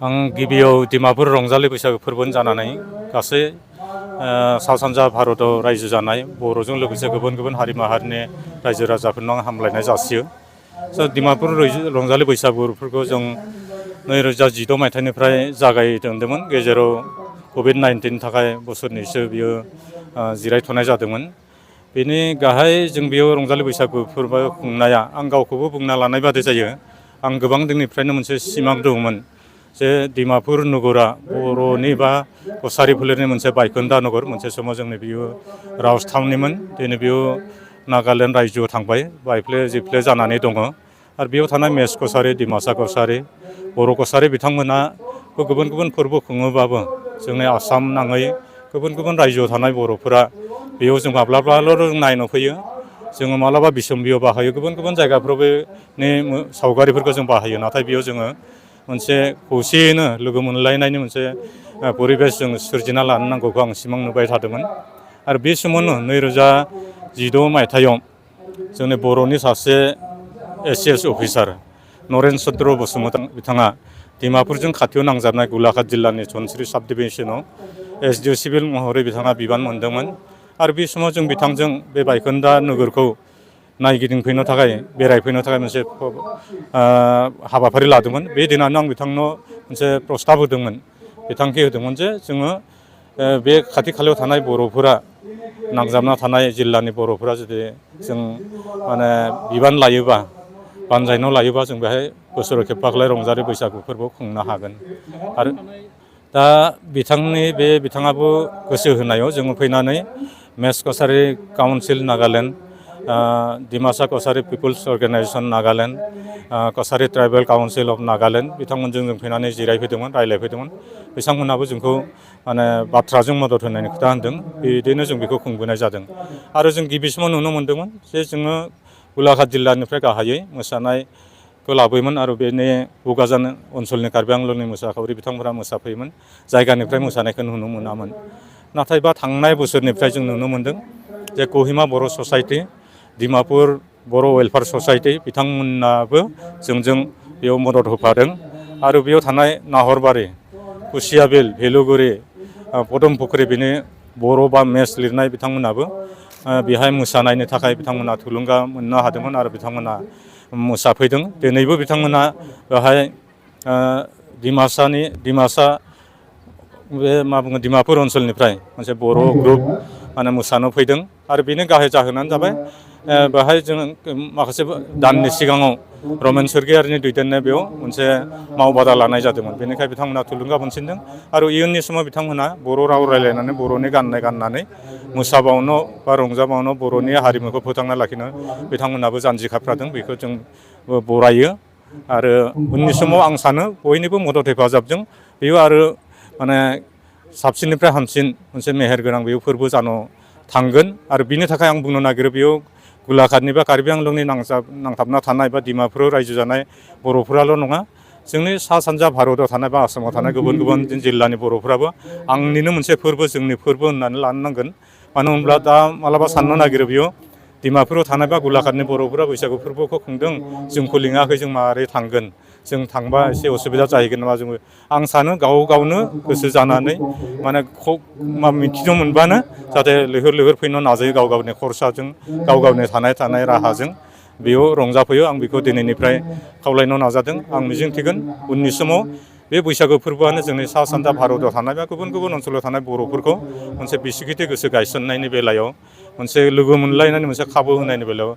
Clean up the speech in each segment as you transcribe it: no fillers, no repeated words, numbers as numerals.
आं गिबियाव डिमापुर रंजालि बैसागो फोरबोनि जानानै गासै सा सानजा भारताव रायजो जानाय बर'जों लोगोसे गुबुन गुबुन हारि माहारिनि रायजो राजाफोरनो आं हामलायनाय जासियो। डिमापुर रंजालि बैसागुफोरखौ जों 2012 मायथाइनिफ्राय जागायजेनदोंमोन। गेजेराव कभिड-19 थाखाय बोसोरनैसो बियो जिरायथ'नाय जादोंमोन। बेनि गाहाय जों बेयाव रंजालि बैसागु फोरबो खुंनाया आं गावखौबो बुंना लानाय बादि जायो। आं गोबां दिननिफ्रायनो मोनसे सिमां दंमोन जे डिमापुर नगरा बर'नि बा कसारि फोलेरनि मोनसे बायखोन्दा नगर। मोनसे समाव जोंनि बियो राजथावनिमोन। दिनै बियो नागालेण्ड रायजोआव थांबाय, बायफ्ले जिफ्ले जानानै दङ। आरो बेयाव थानाय मेस कसारि, डिमासा कसारि, बर' कसारि बिथांमोना गुबुन गुबुन फोरबो खुङोबाबो जोंनि आसाम नाङै गुबुन गुबुन रायजोआव थानाय बर'फोरा बेयाव जों माब्लाबाल' नायनो फैयो। जोङो माब्लाबा बिसम्बियाव बाहायो, गुबुन गुबुन जायगाफ्राव बेनि सावगारिफोरखौ जों बाहायो। नाथाय बेयाव जोङो मोनसे खौसेयैनो लोगो मोनलायनायनि मोनसे परिबेस जों सोरजिना लानो नांगौखौ आं सिमां नुबाय थादोंमोन। आरो बे समावनो 2016 मायथाइयाव जोंनि बर'नि सासे ACS अफिसार नरेन चन्द्र बसुमतारी बिथाङा डिमापुरजों खाथियाव नांजाबनाय गलाघाट जिल्लानि धनसिरि साब डिभिजनाव SDO सिभिल महरै बिथाङा बिबान मोनदोंमोन। आरो बे समाव जों बिथांजों बे बायखोन्दा नोगोरखौ नायगिदिंफैनो थाखाय, बेरायफैनो थाखाय मोनसे हाबाफारि लादोंमोन। बे दिनानो आं बिथांनो मोनसे प्रस्ताब होदोंमोन, बिथांखि होदोंमोन जे जोङो बे खाथि खालायाव थानाय बर'फोरा, नांजाबना थानाय जिल्लानि बर'फोरा जुदि जों बिबान लायोबा, बानजायनाव लायोबा जों बेहाय बोसोराव खेबफाखोलाय रंजालि बैसागु फोरबो खुंनो हागोन। आरो दा बिथाङाबो गोसो होनायाव जोङो फैनानै मेस Kachari council Nagaland, Dimasa Kachari people's organisation Nagaland, Kachari tribal council of Nagaland बिथांमोनजों जों फैनानै जिरायफैदोंमोन, रायज्लायफैदोंमोन। बिथांमोनहाबो जोंखौ बाथ्राजों मदद होनायनि खोथा होनदों। बिदिनो जों बेखौ खुंबोनाय जादों। आरो जों गिबि समाव नुनो मोन्दोंमोन जे जोङो गलाघाट जिल्लानिफ्राय गाहायै मोसानायखौ लाबोयोमोन। आरो बेनि बुगाजान ओनसोलनि कार्बि आंलंनि मोसाखावरि बिथांमोना मोसाफैयोमोन। जायगानिफ्राय मोसानायखौ नुनो मोनामोन। नाथायबा थांनाय बोसोरनिफ्राय जों नुनो मोन्दों जे कहिमा बर' ससाइटि, डिमापुर बर' वेलफेयार ससाइटि बिथांमोनाबो जोंजों बेयाव मदद होफादों। आरो बेयाव थानाय नाहरबारि, खुसियाबिल, भेलुगुरि, पदमपुख्रि बिनि बर' बा मेस लिरनाय बिथांमोनाबो बेहाय मोसानायनि थाखाय बिथांमोना थुलुंगा मोननो हादोंमोन। आरो बिथांमोना मोसाफैदों। दिनैबो बिथांमोना बेहाय डिमापुर ओनसोलनिफ्राय मोनसे बर' ग्रुप मोसानो फैदों। आरो बेनि गाहाय जाहोनानो जाबाय बेहाय जों माखासे दाननि सिगाङाव रमेन स्वरगियारिनि दैदेननाय बेयाव मोनसे मावबादा लानाय जादोंमोन। बेनिखायनो बिथांमोना थुलुंगा मोनसिनदों। आरो इयुननि समाव बिथांमोना बर' राव रायज्लायनानै बर'नि गाननानै मोसाबावनो बा रंजाबावनो, बर'नि हारिमुखौ फोथांना लाखिनो बिथांमोनाबो जानजि खाफ्रादों। बेखौ जों बरायो। आरो उननि समाव आं सानो बयनिबो मदद हेफाजाबजों बेयो आरो साबसिननिफ्राय हामसिन मोनसे मेहेरगोनां बेयाव फोरबो जानो थांगोन। आरो बिनि थाखाय आं बुंनो नागिरो बेयाव गलाघाटनि बा कार्बि आंलंनि नांथाबना थानाय बा डिमापुराव रायजो जानाय बर'फोराल' नङा, जोंनि सा सानजा भारताव थानाय बा आसामाव थानाय गुबुन गुबुन जिल्लानि बर'फ्राबो आंनिनो मोनसे फोरबो, जोंनि फोरबो होननानै लानो नांगोन। मानो होनब्ला दा मालाबा साननो नागिरो बेयाव डिमापुराव थानाय बा गलाघाटनि बर'फोरा बैसागु फोरबोखौ खुंदों, जोंखौ लिङाखै, जों माबोरै थांगोन, जों थांबा एसे असुबिदा जाहैगोन नामा। आं सानो गावनो गोसो जानानै मिथिनो मोनबानो जाहाथे लैहोर लैहोर फैनो नाजायो। गाव गावनि खरसाजों, गाव गावनि थानाय राहाजों बेयाव रंजाफैयो। आं बेखौ दिनैनिफ्राय खावलायनो नाजादों। आं मिजिंथिगोन उननि समाव बे बैसागु फोरबोआनो जोंनि सा सानजा भारताव थानाय बा गुबुन गुबुन ओनसोलाव थानाय बर'फोरखौ मोनसे बिसिगिथि गोसो गायसननायनि बेलायाव, मोनसे लोगो मोनलायनायनि मोनसे खाबु होनायनि बेलायाव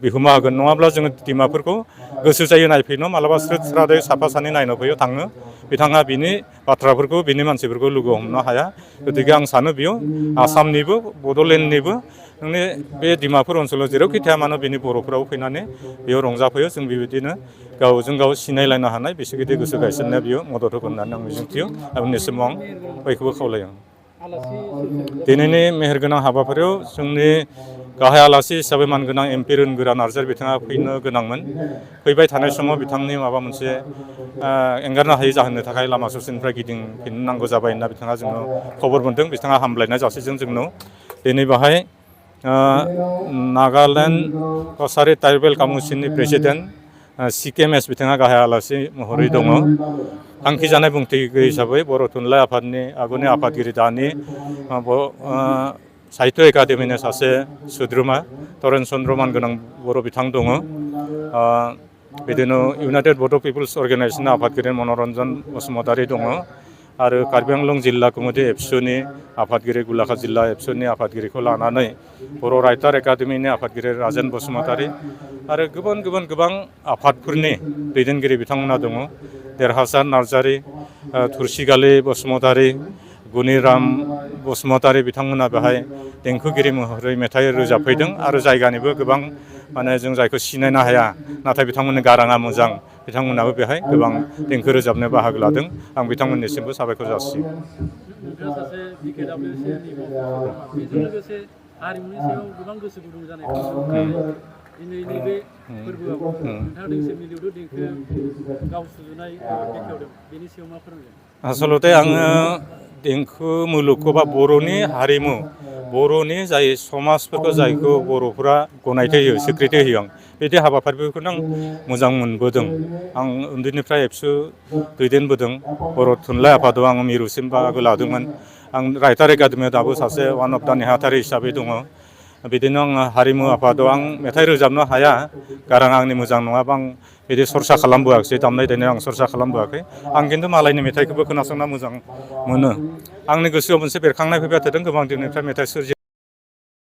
बिहोमा होगोन। नङाब्ला जोङो डिमापुरखौ गोसो जायो नायफैनो, मालाबा स्रोद स्रादै साफा सानै नायनो फैयो, थाङो। बिथाङा बिनि बाथ्राफोरखौ, बिनि मानसिफोरखौ लोगो हमनो हाया। गतिके आं सानो बेयाव आसामनिबो, बड'लेण्डनिबो, नोंनि बे डिमापुर ओनसोलाव जेरावखि थाया मानो बिनि बर'फोराबो फैनानै बेयाव रंजाफैयो। जों बेबायदिनो गावजों गाव सिनायलायनो हानाय बिसिगिदि गोसो गायसननाया बेयाव मदद होगोन होननानै आं मिजिंथियो। उननि समाव आं बयखौबो खावलायो। दिनैनि मेहेरगोनां हाबाफारियाव जोंनि गाहाय आलासि हिसाबै मानगोनां MP रोनगोरा नार्जारि बिथाङा फैनो गोनांमोन। फैबाय थानाय समाव बिथांनि माबा मोनसे एंगारनो हायै जाहोननि थाखाय लामा ससेनिफ्राय गिदिंफिननांगौ जाबाय होनना बिथाङा जोंनो खबर मोन्दों। बिथाङा हामलायनाय जासिदों जोंनाव। दिनै बाहाय Nagaland Kachari tribal काउन्सिलनि president CK मेस बिथाङा गाहाय आलासि महरै दङ। थांखिजानाय बुंथिगिरि हिसाबै बर' थुनलाइ आफादनि आगुनि आफादगिरि दानि साहित्य एकाडेमिनि सासे सोद्रोमा तरेन चन्द्र मानगोनां बर' बिथां दङ। बिदिनो इउनाइटेड बड' पिपल्स अर्गेनाइजेसन आफादगिरि मनरन्जन बसुमतारी दङ आरो कार्बि आंलं जिल्ला कमिटि एबसुनि आफादगिरि गोलाघाट जिल्ला एबसुनि आफादगिरिखौ लानानै बर' राइटार एकाडेमिनि आफादगिरि राजेन बसुमतारी आरो गोबां आफादफोरनि दैदेनगिरि बिथांमोना दङ। देरहासार नार्जारी, थुरसिगालि बसुमतारी, गुनिराम बसुमतारी बिथांमोना बेहाय देंखोगिरि महरै मेथाइ रोजाबफैदों आरो जायगानिबो गोबां माने जों जायखौ सिनायनो हाया नाथाय बिथांमोननि गाराङा मोजां बिथांमोनाबो बेहाय गोबां देंखो रोजाबनो बाहागो लादों। आं बिथांमोननिसिमबो साबायखर जासियो। नोंथाङा सासे BKWCनि बेजों लोगोसे हारिमुनि सायाव गोबां गोसो गुदुं जानायखौ दिनै नैबे फोरबोआव नोंथाङा दोंसे मिलौदो देंखो गाव सुजुनाय बेखेवदों, बेनि सायाव मा फोरमायगोन? आसलते आङो देंखो मुलुगखौ बा बर'नि हारिमु, बर'नि जाय समाजफोरखौ जायखौ बर'फोरा गनायथि होयो, स्वीकृति होयो, बिदि हाबाफारिफोरखौनो आं मोजां मोनबोदों। आं उन्दैनिफ्राय एबसु दैदेनबोदों। बर' थुनलाइ आफादाव आं मिरुसिम बाहागो लादोंमोन। आं राइटार एकाडेमियाव दाबो सासे वान अफ दा नेहाथारि हिसाबै दङ। बिदिनो आङो हारिमु आफादाव आं मेथाइ रोजाबनो हाया, गाराङा आंनि मोजां नङाबा आं बिदि सरसा खालामबोआखिसै, दामनाय देनाय आं सरसा खालामबोआखै। आं खिन्थु मालायनि मेथाइखौबो खोनासंना मोजां मोनो। आंनि गोसोआव मोनसे बेरखांनाय फैबाय थादों, गोबां दिननिफ्राय मेथाइ सोरजि